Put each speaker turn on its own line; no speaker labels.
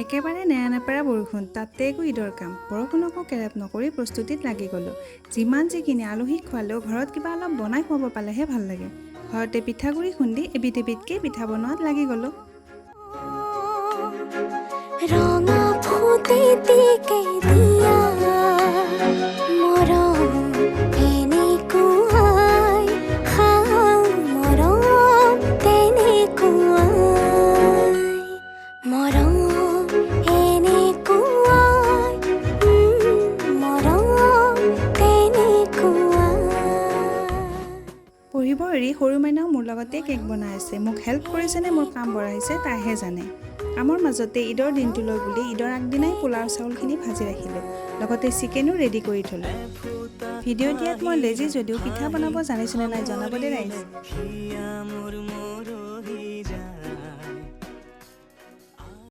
একেবাৰে নেৰানেপেৰা বৰষুণ, তাতে একো ঈদৰ কাম। বৰষুণকো কেৰেপ নকৰি প্ৰস্তুতিত লাগি গ'লোঁ। যিমান যিখিনি আলহীক খোৱালেও ঘৰত কিবা অলপ বনাই খুৱাব পালেহে ভাল লাগে। ঘৰতে পিঠাগুড়ি খুন্দি এবিধ এবিধকৈ পিঠা বনোৱাত লাগি গ'লোঁ।
ৰঙা ফুটেটিকে দিয়া মৰম এনেকুৱাই, মৰম তেনেকুৱাই, মৰম এনেকুৱাই, মৰম তেনেকুৱাই।
পঢ়িব এৰি সৰু মাইনাও মোৰ লগতে কেক বনাই আছে। মোক হেল্প কৰিছেনে মোৰ কাম বঢ়াইছে, তাইহে জানে। কামৰ মাজতে ঈদৰ দিনটোলৈ বুলি ঈদৰ আগদিনাই পোলাও চাউলখিনি ভাজি ৰাখিলোঁ, লগতে চিকেনো ৰেডি কৰি থ'লোঁ। ভিডিঅ' দিয়াত মই লেজি যদিও পিঠা বনাব জানিছোনে নাই জনাব দেই ৰাইজ।
হিয়া মোৰ।